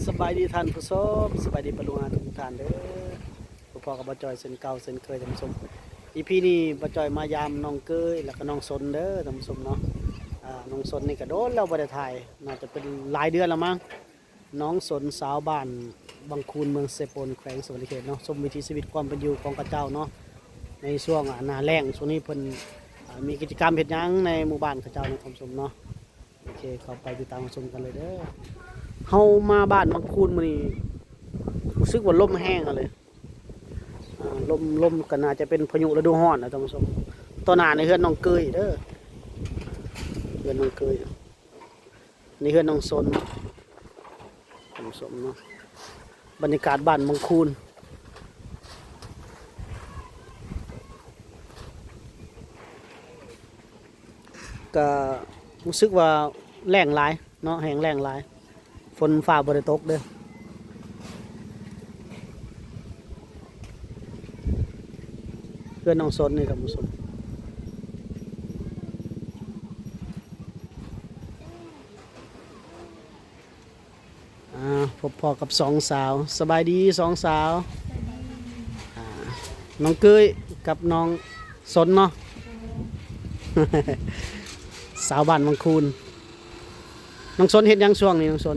ສະບາຍດີທ່ານຜູ້ຊົມ ສະບາຍດີປ້າລຸງອາທຸກທ່ານເດີ. ພົບພໍ້ກັບບ່າວຈ້ອຍເຊັ່ນເກົ່າເຊັ່ນເຄີຍທ່ານຜູ້ຊົມ. ອີພີນີ້ບ່າວຈ້ອຍມາຢາມນ້ອງເກີຍ ແລ້ວກໍນ້ອງສົນເດີທ່ານຜູ້ຊົມເນາະ. ອາ ນ້ອງສົນນີ້ກໍໂດນແລ້ວບໍ່ໄດ້ຖ່າຍ ໜ້າຈະເປັນຫຼາຍເດືອນແລ້ວມັງ. ນ້ອງສົນ ຊາວບ້ານວັງຄູນ ເມືອງເຊໂປນ ແຂວງສະຫວັນນະເຂດເນາະ. ຊົມວິຖີຊີວິດຄວາມເປັນຢູ່ຂອງເຂົາເຈົ້າເນາະ ໃນຊ່ວງ ອາ ໜ້າແລ້ງ. ຊ່ວງນີ້ເພິ່ນ ອາ ມີກິດຈະກຳເຮັດຫຍັງໃນໝູ່ບ້ານເຂົາເຈົ້າເນາະທ່ານຜູ້ຊົມເນາະ. ໂອເຄ ເຂົ້າໄປຕິດຕາມຮັບຊົມກັນເລີຍເດີ. ເຮົາມາບ້ານວັງຄູນມື້ນີ້ ຮູ້ສຶກວ່າລົມແຮງເລີຍ. ອາ ລົມ ລົມກໍໜ້າຈະເປັນພາຍຸລະດູຮ້ອນນະທ່ານຜູ້ຊົມ. ຕໍ່ໜ້າໃນເຮືອນນ້ອງເກີຍເດີ ເຮືອນນ້ອງເກີຍ. ນີ້ເຮືອນນ້ອງສົນ ທ່ານຜູ້ຊົມເນາະ. ບັນຍາກາດບ້ານວັງຄູນ ກະຮູ້ສຶກວ່າແລ້ງຫຼາຍເນາະ ແຮງແລ້ງຫຼາຍ ຝົນຟ້າບໍ່ໄດ້ຕົກເດີ. ເຮືອນນ້ອງສົນນີ້ທ່ານຜູ້ຊົມ. ອາ ພົບພໍ້ກັບສອງສາວ. ສະບາຍດີສອງສາວ. ອາ ນ້ອງເກີຍກັບນ້ອງສົນເນາະ ສາວບ້ານວັງຄູນ. ນ້ອງສົນເຮັດຫຍັງຊ່ວງນີ້ ນ້ອງສົນ?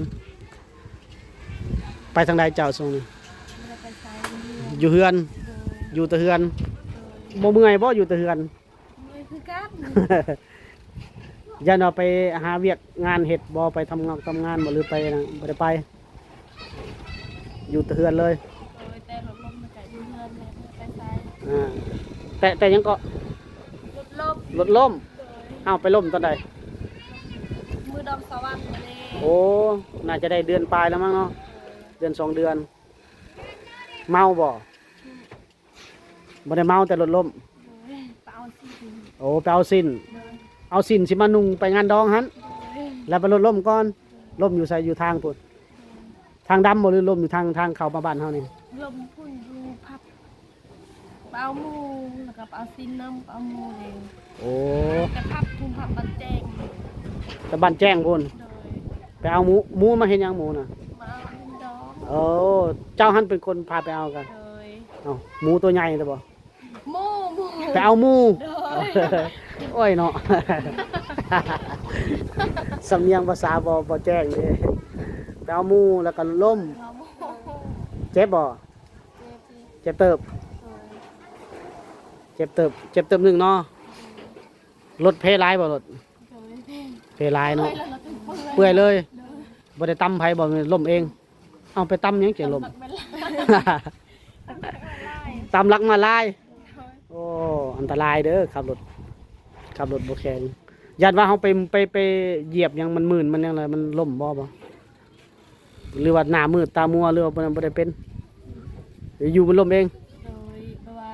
ໄປທາງໃດເຈົ້າຊ່ວງນີ້? ບໍ່ໄດ້ໄປໃສ ຢູ່ເຮືອນ. ຢູ່ເຮືອນ. ໂດຍ. ຢູ່ແຕ່ເຮືອນ. ໂດຍ. ບໍ່ເມື່ອຍບໍ່ ຢູ່ແຕ່ເຮືອນ? ເມື່ອຍຄືກັນ. ຢ້ານວ່າໄປຫາວຽກງານເຮັດບໍ່ ໄປທຳງານ ທຳງານບໍ່ ຫຼືໄປນະ? ບໍ່ໄດ້ໄປ ຢູ່ແຕ່ເຮືອນເລີຍ. ໂດຍ ແຕ່ລົດລົມມັນກະຢູ່ເຮືອນແຫຼະ ບໍ່ໄດ້ໄປໃສ. ອາ ແຕ່ ແຕ່ຫຍັງເກາະ? ລົດລົມ. ລົດລົມ. ໂດຍ. ອ້າວ ໄປລົ້ມຕອນໃດ? ມື້ດອງສະຫວັນນີ້ແຫຼະ. ໂອ້ ໜ້າຈະໄດ້ເດືອນປາຍແລ້ວມັ້ງເນາະ. ໂດຍ. ເດືອນສອງເດືອນ. ເມົາບໍ່? ອືມ. ບໍ່ໄດ້ເມົາ ແຕ່ລົດລົ້ມ. ໂດຍ ໄປເອົາສິ້ນ. ໂອ້ ໄປເອົາສິ້ນ. ໂດຍ. ເອົາສິ້ນຊິມານຸ່ງໄປງານດອງຫັ້ນ. ໂດຍ. ແລ້ວໄປລົດລົ້ມກ່ອນ. ໂດຍ. ລົ້ມຢູ່ໃສ? ຢູ່ທາງພຸ້ນ. ໂດຍ. ທາງດຳບໍ່ ຫຼືລົ້ມຢູ່ທາງ ທາງເຂົ້າມາບ້ານເຮົານີ້? ລົ້ມພຸ້ນ ຢູ່ພັບ ໄປເອົາໝູ ແລ້ວກໍໄປເອົາສິ້ນນຳ ໄປເອົາໝູເດ້. ໂອ້ ແຕ່ພັບ ພຸ້ນພັບບ້ານແຈ້ງ. ແຕ່ບ້ານແຈ້ງພຸ້ນ. ໂດຍ. ໄປເອົາໝູ ໝູມາເຮັດຫຍັງໝູນະ? ມາເອົາດິນດອງ. ໂອ້ ເຈົ້າຫັ້ນເປັນຄົນພາໄປເອົາກະ? ໂດຍ. ເອົ້າ ໝູໂຕໃຫຍ່ແທ້ບໍ່? ໝູ ໝູ ໄປເອົາໝູ. ໂດຍ. ໂອ້ຍເນາະ ສຳນຽງພາສາບໍ່ ບໍ່ແຈ້ງເດ້. ໄປເອົາໝູ ແລ້ວກໍລົ້ມ. ເອົາໝູ. ເຈັບບໍ່? ເຈັບ ເຈັບເຕີບ. ໂດຍ. ເຈັບເຕີບ ເຈັບເຕີບໜຶ່ງເນາະ. ໂດຍ. ລົດເພຫຼາຍບໍ່ລົດ? ໂດຍ. ເພຫຼາຍເນາະ. ໂດຍ ແລ້ວລົດຈົນເປື່ອຍ. ເປື່ອຍເລີຍ. ໂດຍ. ບໍ່ໄດ້ຕຳໃຜບໍ່ ລົ້ມເອງ? ເອົາ ໄປຕຳຫຍັງຈັ່ງລົ້ມ? ຕຳຫຼັກແມ່ນລາຍ ຕຳຫຼັກແມ່ນລາຍ. ໂອ້ ອັນຕະລາຍເດີ ຂັບລົດ ຂັບລົດບໍ່ແຂງ. ຢ້ານວ່າເຮົາໄປ ໄປ ໄປຢຽບຫຍັງມັນມື່ນ ມັນຫຍັງລະ ມັນລົ້ມບໍ່ ບໍ່ ຫຼືວ່າໜ້າມືດຕາມົວ ຫຼືວ່າບໍ່ ບໍ່ໄດ້ເປັນ ຢູ່ມັນລົ້ມເອງ? ໂດຍ ແບບວ່າ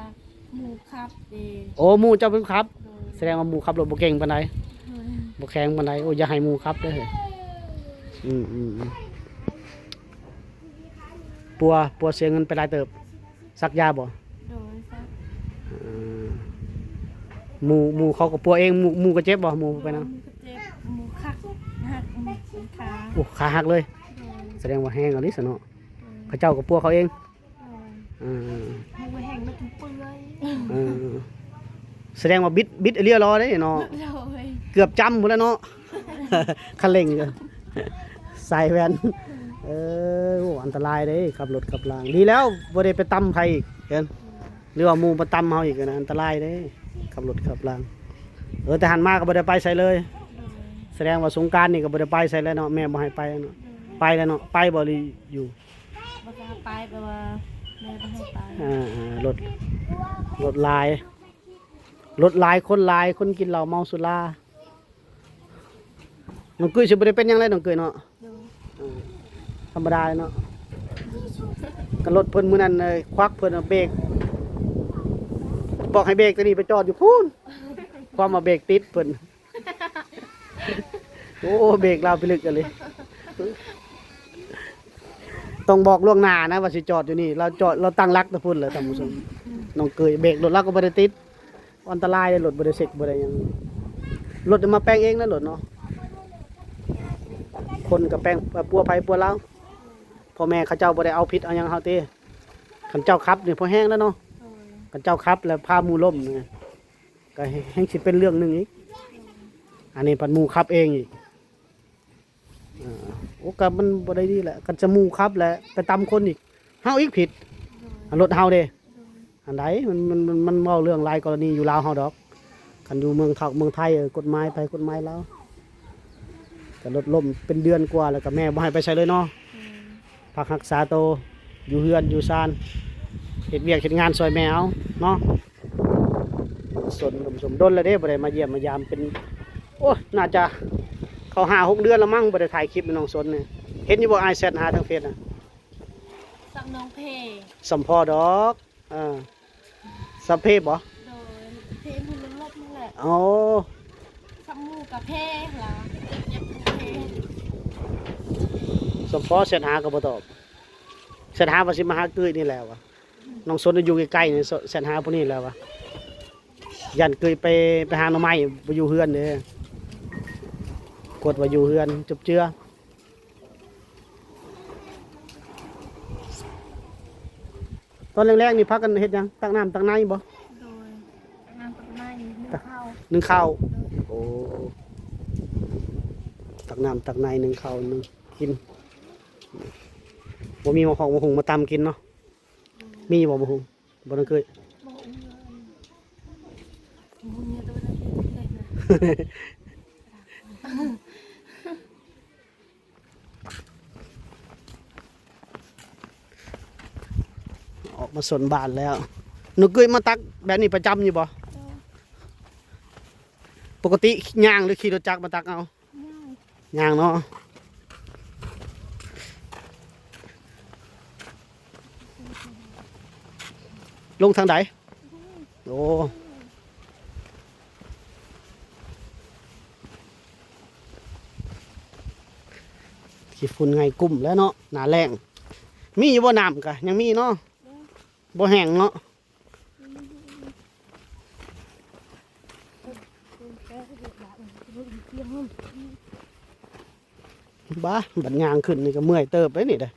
ໝູ່ຂັບເດ້. ໂອ້ ໝູ່ເຈົ້າເປັນຄົນຂັບ? ໂດຍ. ສະແດງວ່າໝູ່ຂັບລົດບໍ່ເກັ່ງປານໃດ. ໂດຍ. ບໍ່ແຂງປານໃດ. ໂອ້ ຢ່າໃຫ້ໝູ່ຂັບເດີ. ອືມ ອືມ ອືມ. ປົວ ປົວເສຍເງິນໄປຫຼາຍເຕີບ. ສັກຢາບໍ່? ໂດຍ ສັກ. ເອີ ໝູ່ ໝູ່ເຂົາກໍປົວເອງ. ໝູ່ ໝູ່ກໍເຈັບບໍ່? ໝູ່ໄປນຳ? ໝູ່ກໍເຈັບ ໝູ່ຂາຫັກ ໝູ່ຂາ. ໂອ້ ຂາຫັກເລີຍ. ໂດຍ. ສະແດງວ່າແຮງອີ່ຫຼີຊະເນາະ. ໂດຍ. ເຂົາເຈົ້າກໍປົວເຂົາເອງ. ໂດຍ. ເອີ ໝູ່ແຮງແລ້ວຈົນເປື່ອຍ. ເອີ ສະແດງວ່າບິດ ບິດອີ່ຫຼີເນາະ. ໂດຍ. ເກືອບຈ້ຳພຸ້ນແຫຼະເນາະ. ຄັນເລັ່ງ ສາຍແວ່ນ. ເອີ ໂອ້ ອັນຕະລາຍເດ້ ຂັບລົດຂັບລາງ. ດີແລ້ວບໍ່ໄດ້ໄປຕຳໃຜອີກ ເຫັນ ຫຼືວ່າໝູ່ມາຕຳເຮົາອີກນະ ອັນຕະລາຍເດ້ ຂັບລົດຂັບລາງ. ເອີ ແຕ່ຫັ້ນມາກໍບໍ່ໄດ້ໄປໃສເລີຍ. ໂດຍ. ສະແດງວ່າສົງການນີ້ກໍບໍ່ໄດ້ໄປໃສແລ້ວເນາະ ແມ່ບໍ່ໃຫ້ໄປເນາະ. ໂດຍ. ໄປແລ້ວເນາະ ໄປບໍ່ ຫຼືຢູ່? ບໍ່ກ້າໄປ ແປວ່າແມ່ບໍ່ໃຫ້ໄປ. ອ່າໆ ລົດ ລົດຫຼາຍ ລົດຫຼາຍ ຄົນຫຼາຍ ຄົນກິນເຫຼົ້າເມົາສຸລາ. ນ້ອງເກີຍຊິບໍ່ໄດ້ເປັນຫຍັງແຫຼະ ນ້ອງເກີຍເນາະ. ໂດຍ. ເອີ ທຳມະດາເນາະ ກໍລົດເພິ່ນມື້ນັ້ນ ເອີ ຄວັກເພິ່ນເບກ ບອກໃຫ້ເບກຕົວນີ້ໄປຈອດຢູ່ພຸ້ນ ຄວາມວ່າເບກຕິດເພິ່ນ. ໂອ້ ເບກລາວພິລຶກອີ່ຫຼີ ຕ້ອງບອກລ່ວງໜ້ານະວ່າຊິຈອດຢູ່ນີ້ ລາວຈອດ ລາວຕັ້ງຫຼັກແຕ່ພຸ້ນແຫຼະທ່ານຜູ້ຊົມ. ນ້ອງເກີຍເບກລົດລາວກໍບໍ່ໄດ້ຕິດ. ອັນຕະລາຍເດ້ ລົດບໍ່ໄດ້ເຊັກບໍ່ໄດ້ຫຍັງ. ລົດມາແປງເອງນະ ລົດເນາະ ຄົນກໍແປງ ເອີ ປົວໃຜປົວລາວ. ພໍ່ແມ່ເຂົາເຈົ້າບໍ່ໄດ້ເອົາຜິດເອົາຫຍັງເຮົາຕິ? ຄັນເຈົ້າຂັບນີ້ພໍແຮງແລ້ວເນາະ. ໂດຍ ຄັນເຈົ້າຂັບແລ້ວພາໝູ່ລົ້ມນີ້ ກໍແຮງ ແຮງຊິເປັນເລື່ອງໜຶ່ງອີກ. ອັນນີ້ພັດໝູ່ຂັບເອງອີກ. ເອີ ໂອ້ ກໍມັນບໍ່ໄດ້ດີແຫຼະ ຄັນຈະໝູ່ຂັບແຫຼະໄປຕຳຄົນອີກ ເຮົາອີກຜິດ. ໂດຍ ລົດເຮົາເດ້. ໂດຍ ອັນໃດ ມັນ ມັນ ມັນ ມັນເວົ້າເລື່ອງຫຼາຍກໍລະນີຢູ່ລາວເຮົາດອກ. ຄັນຢູ່ເມືອງເຖົ້າເມືອງໄທ ເອີ ກົດໝາຍໃຜກົດໝາຍລາວ. ກໍລົດລົ້ມເປັນເດືອນກວ່າ ແລ້ວກໍແມ່ບໍ່ໃຫ້ໄປໃສເລີຍເນາະ. ແມ່ນ ພັກຮັກສາໂຕ ຢູ່ເຮືອນຢູ່ຊານ ເຮັດວຽກເຮັດງານຊ່ອຍແມ່ເອົາເນາະ. ສົນ ທ່ານຜູ້ຊົມ ດົນແລ້ວເດ້ບໍ່ໄດ້ມາຢ້ຽມມາຢາມ ເປັນ ໂອ້ ໜ້າຈະເຂົ້າຫ້າຫົກເດືອນແລ້ວມັ້ງ ບໍ່ໄດ້ຖ່າຍຄລິບໃຫ້ນ້ອງສົນນີ້. ເຫັນຢູ່ບໍ່ ອ້າຍແຊັດຫາທາງເຟສນະ? ສຳນ້ອງເພ ສຳພໍດອກ. ເອີ ສຳເພບໍ? ໂດຍ ເພມັນລົບໆ ນັ້ນແຫຼະ. ໂອ້ ສຳໝູ່ກະເພລະ ເຈັບເພ. ສຳພໍແຊັດຫາກໍບໍ່ຕອບ ແຊັດຫາວ່າຊິມາຫາເອື້ອຍນີ້ແຫຼະວ່າ ນ້ອງສົນຢູ່ໃກ້ໆ ນີ້ ແຊັດຫາຜູ້ນີ້ແຫຼະວ່າ ຢ້ານເອື້ອຍໄປ ໄປຫາໜໍ່ໄມ້ ບໍ່ຢູ່ເຮືອນເດ້. ກົດວ່າຢູ່ເຮືອນ ຈົບເຈືອ. ຕອນແລງໆ ນີ້ພາກັນເຮັດຫຍັງ? ຕັກນ້ຳຕັກໃນບໍ? ໂດຍ ຕັກນ້ຳຕັກໃນ ໜຶ້ງເຂົ້າ ໜຶ້ງເຂົ້າ. ໂດຍ ໂອ້ ຕັກນ້ຳຕັກໃນ ໜຶ້ງເຂົ້າ ໜຶ້ງກິນ. ບໍ່ມີໝາກຫອກໝາກຫຸ່ງມາຕຳກິນເນາະ. ໂດຍ ມີບໍ່ໝາກຫຸ່ງ? ບໍ່ໄດ້ເຄີຍ ບໍ່ມີເລີຍ. ບໍ່ມີ ແຕ່ວ່າໄດ້ເຮັດ ເຮັດນະ. ອອກມາສົນບ້ານແລ້ວ. ນ້ອງເກີຍມາຕັກແບບນີ້ປະຈຳຢູ່ບໍ່? ເຈົ້າ. ປົກກະຕິຍ່າງ ຫຼື ຂີ່ລົດຈັກມາຕັກເອົາ? ຍ່າງ. ຍ່າງເນາະ. ລົງທາງໃດ? ໂອ້ ຂີ້ຝຸ່ນໄຫງ່ກຸ້ມແລ້ວເນາະ ໜ້າແລ້ງ. ມີຢູ່ບໍ່ນ້ຳກະ? ຍັງມີເນາະ ບໍ່ແຫ້ງເນາະ. ບ້າ ບັດຍ່າງຂຶ້ນນີ້ກໍເມື່ອຍເຕີບເດ້ນີ້ເດ້.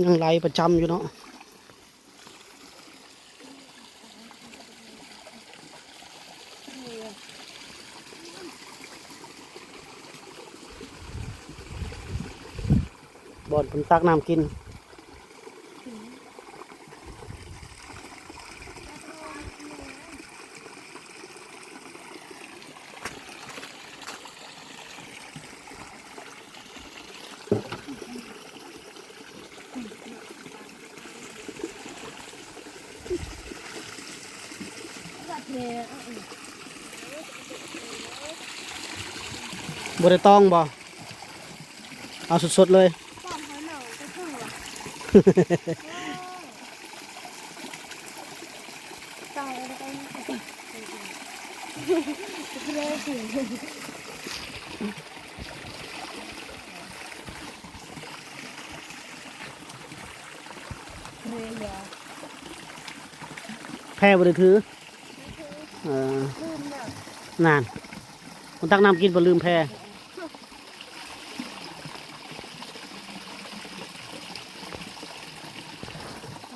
ຍັງໄຫຼປະຈຳຢູ່ເນາະ. ບ່ອນເພິ່ນຕັກນ້ຳກິນ. ບໍ່ໄດ້ຕ້ອງບໍ່? ເອົາສົດໆເລີຍ. ປອກໃຫ້ເໝົາກໍຖືວ່າ ເອົາໄປ ເລີຍ. ແພບໍ່ໄດ້ຖື. ເອີ ລືມແລ້ວ ນັ້ນ ມັນຕັກນ້ຳກິນບໍ່ລືມແພ.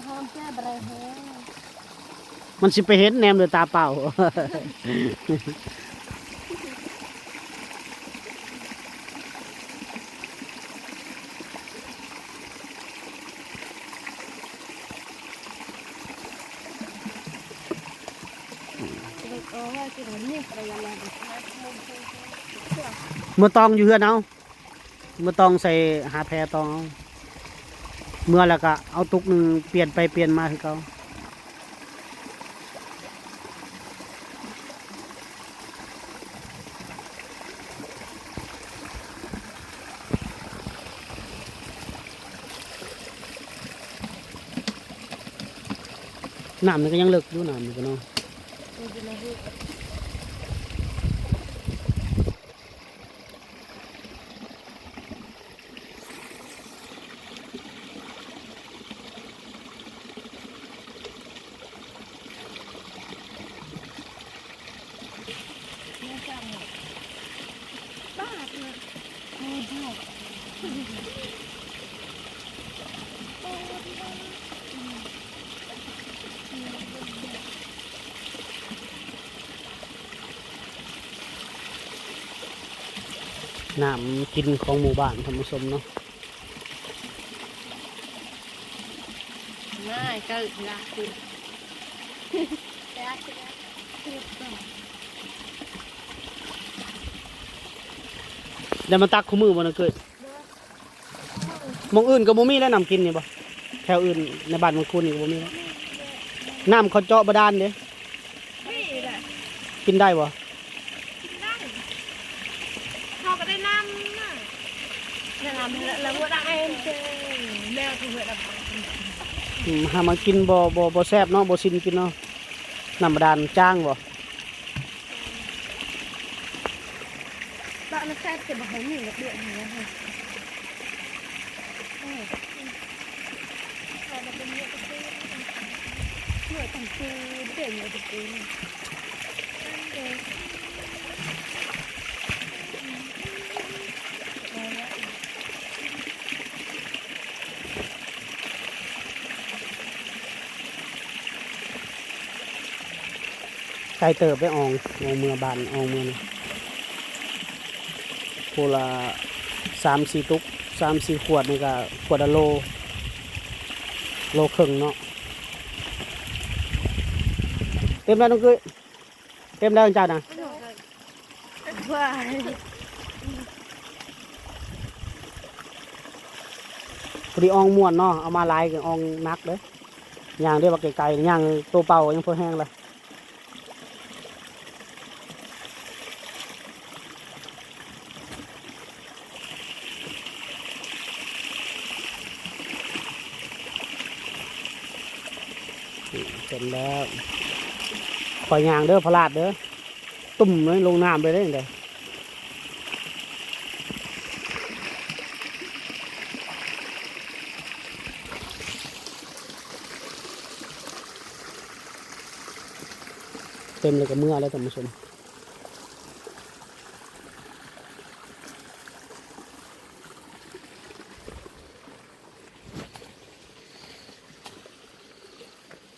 ຫອມແຈ່ບໄດ້ແຮງ ມັນຊິໄປເຫັນແນມດ້ວຍຕາເປົ່າ. ເມືອຕອງຢູ່ເຮືອນເອົາ ເມືອຕອງໃສ່ຫາແພຕອງເອົາ ເມືອແລ້ວກະເອົາຕຸກໜຶ່ງປ່ຽນໄປປ່ຽນມາຄືເກົ່າ. ນ້ຳນີ້ກໍຍັງເລິກຢູ່ ນ້ຳນີ້ກໍເນາະ. ນ້ຳກິນຂອງໝູ່ບ້ານ ທ່ານຜູ້ຊົມເນາະ. ໄດ້ມາຕັກຄູ່ມື້ບໍ່ນ້ອງເກີດ? ໝ່ອງອື່ນກໍບໍ່ມີແລ້ວນ້ຳກິນນີ້ບໍ່? ແຖວອື່ນໃນບ້ານເມືອງຄູນນີ້ກໍບໍ່ມີແລ້ວ. ນ້ຳເຂົາເຈາະບາດານເດ້. ນີ້ແຫຼະ ກິນໄດ້ບໍ່? ກິນໄດ້. ເຮົາກໍໄດ້ນ້ຳນະ ແນວນ້ຳແລ້ວບໍ່ໄດ້ເດີ ແນວທີ່ເພິ່ນເອົາ ອືມ ຫາມາກິນບໍ່ ບໍ່ ບໍ່ແຊບເນາະ ບໍ່ຊິນກິນເນາະ. ນ້ຳບາດານຈາງບໍ່? ບາດມັນແຊບແຕ່ບໍ່ໃຫ້ມີລະບຽບນີ້ນະ. ໄກເຕີບໄດ໋ ອອງ ອອງເມືອບ້ານ ອອງເມືອນີ້ ຜູ້ລະສາມສີ່ຕຸກ ສາມສີ່ຂວດນີ້ກະ ຂວດລະໂລ ໂລເຄິ່ງເນາະ. ເຕັມແລ້ວນ້ອງເກີຍ ເຕັມແລ້ວເຈົ້ານະ. ວ້າຍ ພໍດີອອງມ່ວນເນາະ ເອົາມາຫຼາຍກໍອອງໜັກເດີ້. ຍ່າງເດ້ວ່າໄກໆ ຍ່າງໂຕເປົ່າກໍຍັງພໍແຮງລະ. ເປັນແລ້ວ ຄ່ອຍຍ່າງເດີ້ ພະລາດເດີ້. ຕຸ້ມເລີຍ ລົງນ້ຳໄປເລີຍເດ້. ເຕັມແລ້ວກໍເມືອແລ້ວທ່ານຜູ້ຊົມ.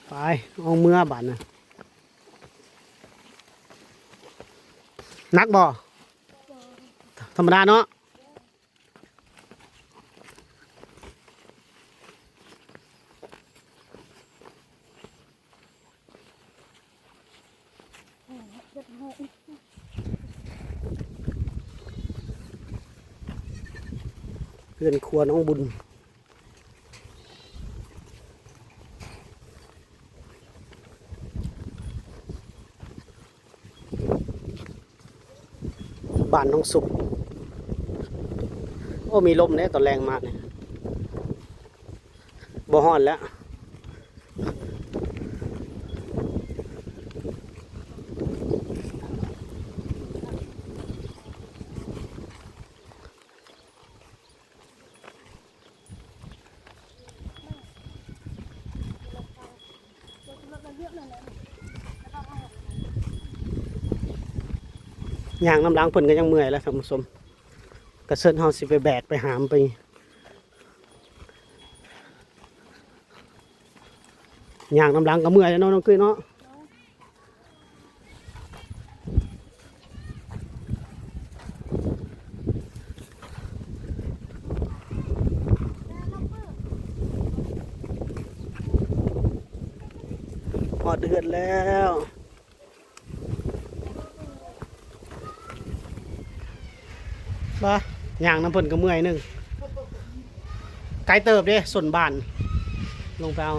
ໄປ ອອກເມືອບາດນະ. ໜັກບໍ່? ທຳມະດາເນາະ. ເຮືອນຄົວນ້ອງບຸນ. ບ້ານໜອງສຸກ. ໂອ້ ມີລົມເດ້ຕອນແລງມານີ້ ບໍ່ຮ້ອນແລ້ວ. ຍ່າງນຳຫຼັງເພິ່ນກໍຍັງເມື່ອຍແຫຼະທ່ານຜູ້ຊົມ. ກະເຊີນເຮົາຊິໄປແບກໄປຫາມໄປ ຍ່າງນຳຫຼັງກໍເມື່ອຍແລ້ວເນາະ ນ້ອງເຄີຍເນາະ. ຮອດເຮືອນແລ້ວ. ບໍ່ ຍ່າງນຳເພິ່ນກໍເມື່ອຍໜຶ່ງ ໄກເຕີບເດ້ ສົ້ນບ້ານ ລົງໄປເອົາ.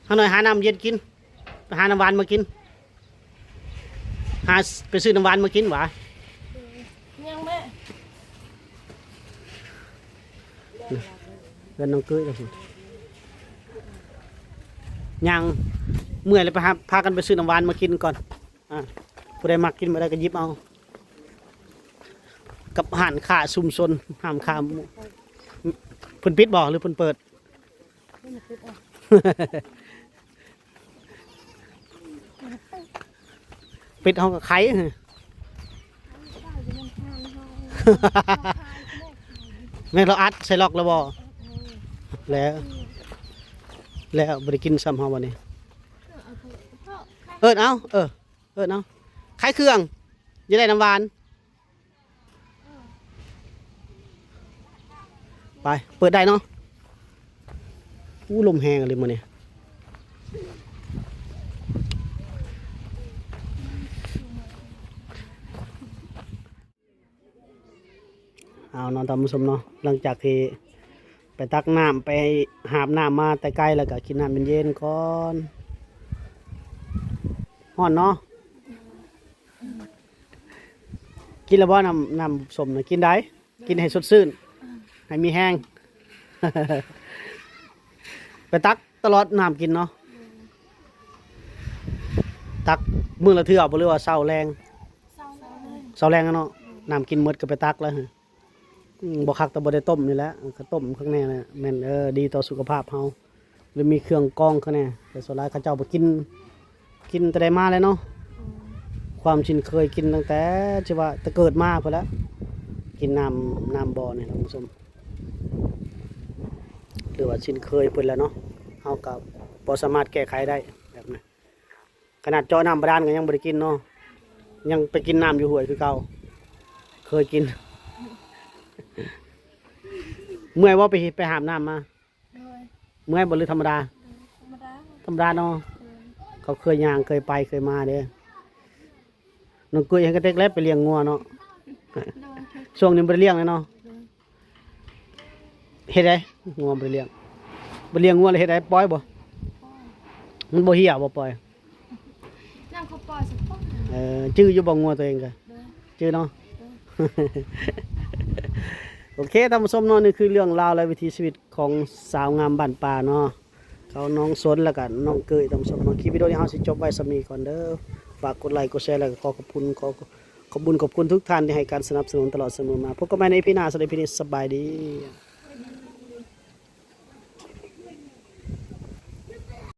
ຫາໜ້ອຍຫານ້ຳເຢັນກິນ ໄປຫານ້ຳຫວານມາກິນ ຫາ ໄປຊື້ນ້ຳຫວານມາກິນຫວາ. ຍັງແມ່ ເຮືອນນ້ອງເກີຍລະພຸ້ນ. ຍ່າງເມື່ອຍແລ້ວ ໄປຫາ ພາກັນໄປຊື້ນ້ຳຫວານມາກິນກ່ອນ. ອ່າ ຜູ້ໃດມັກກິນບໍ່ໄດ້ກໍຫຍິບເອົາ ກັບຮ້ານຄ້າຊຸມຊົນ ຮ້ານຄ້າ ເພິ່ນປິດບໍ່ ຫຼືເພິ່ນເປີດ? ປິດ ເຮົາກໍໄຂ ແມ່ນລາວອັດໃສ່ລັອກແລ້ວບໍ່? ແລ້ວ ແລ້ວບໍ່ໄດ້ກິນຊ້ຳເຮົາບັດນີ້. ເອີ້ນເອົາ ເອີ ເອີ້ນເອົາ ຂາຍເຄື່ອງ ຢາກໄດ້ນ້ຳຫວານ. ໄປ ເປີດໄດ້ເນາະ. ອູ້ ລົມແຮງອີ່ຫຼີມື້ນີ້. ເອົາເນາະ ທ່ານຜູ້ຊົມເນາະ, ຫຼັງຈາກທີ່ໄປຕັກນ້ຳ ໄປຫາບນ້ຳມາແຕ່ໄກ ແລ້ວກໍກິນນ້ຳເຢັນໆກ່ອນ. ຮ້ອນເນາະ. ກິນແລ້ວບໍ່ ນ້ຳ ນ້ຳສົ້ມນະ? ກິນໄດ້ ກິນໃຫ້ສົດຊື່ນ ໃຫ້ມີແຮງ. ໄປຕັກຕະຫຼອດນ້ຳກິນເນາະ. ຕັກມື້ລະເທື່ອບໍ່ ຫຼືວ່າເຊົ້າແລງ? ເຊົ້າແລງ ເຊົ້າແລງເນາະ. ນ້ຳກິນໝົດກໍໄປຕັກແລ້ວ. ອືມ ບໍ່ຄັກແຕ່ບໍ່ໄດ້ຕົ້ມນີ້ແຫຼະ, ກໍຕົ້ມຄັກແນ່ແຫຼະ ແມ່ນ ເອີ ດີຕໍ່ສຸຂະພາບເຮົາ ຫຼືມີເຄື່ອງກອງຄັກແນ່. ແຕ່ສ່ວນຫຼາຍເຂົາເຈົ້າບໍ່ກິນ ກິນແຕ່ໃດມາແລ້ວເນາະ. ອືມ ຄວາມຊິນເຄີຍກິນຕັ້ງແຕ່ ຊິວ່າແຕ່ເກີດມາພຸ້ນແຫຼະ ກິນນ້ຳ ນ້ຳບໍ່ນີ້ ທ່ານຜູ້ຊົມ, ຫຼືວ່າຊິນເຄີຍເພິ່ນແຫຼະເນາະ. ເຮົາກໍບໍ່ສາມາດແກ້ໄຂໄດ້ແບບນັ້ນ. ຂະໜາດເຈາະນ້ຳບາດານກໍຍັງບໍ່ໄດ້ກິນເນາະ, ຍັງໄປກິນນ້ຳຢູ່ຫ້ວຍຄືເກົ່າ. ເຄີຍກິນ. ເມື່ອຍບໍ່ ໄປ ໄປຫາບນ້ຳມາ? ໂດຍ. ເມື່ອຍບໍ່ ຫຼືທຳມະດາ? ໂດຍ ທຳມະດາ. ທຳມະດາເນາະ. ໂດຍ. ເຂົາເຄີຍຍ່າງ ເຄີຍໄປເຄີຍມາເດ້. ນ້ອງເກີ້ຍເຮັດກະເຕັກແລ້ວໄປລ້ຽງງົວເນາະ. ໂດຍ. ຊ່ວງນີ້ບໍ່ໄດ້ລ້ຽງແລ້ວເນາະ. ໂດຍ. ເຮັດໃດ? ງົວບໍ່ໄດ້ລ້ຽງ. ບໍ່ລ້ຽງງົວແລ້ວເຮັດໃດ? ປ່ອຍບໍ່? ປ່ອຍ. ມັນບໍ່ເຫ່ຍບໍ່? ປ່ອຍ. ນ້ຳເຂົາປ່ອຍສະເພາະ. ເອີ ຈື່ຢູ່ບໍ່ງົວຕົວເອງກະ? ໂດຍ. ຈື່ເນາະ. ໂດຍ. ໂອເຄ ທ່ານຜູ້ຊົມເນາະ, ນີ້ຄືເລື່ອງລາວ ແລະ ວິຖີຊີວິດຂອງສາວງາມບ້ານປ່າເນາະ. ເຂົາ ນ້ອງສົນ ແລ້ວກະນ້ອງເກີ້ຍ ທ່ານຜູ້ຊົມເນາະ. ຄລິບວິດີໂອນີ້ເຮົາຊິຈົບໄວ້ສ່ຳນີ້ກ່ອນເດີ. ຝາກກົດໄລ ກົດແຊ ແລ້ວກໍຂໍຂອບຄຸນ ຂໍ ຂອບບຸນຂອບຄຸນທຸກທ່ານທີ່ໃຫ້ການສະໜັບສະໜູນຕະຫຼອດສະເໝີມາ. ພົບກັນໃໝ່ໃນອີພີໜ້າ. ສຳລັບອີພີນີ້ ສະບາຍດີ.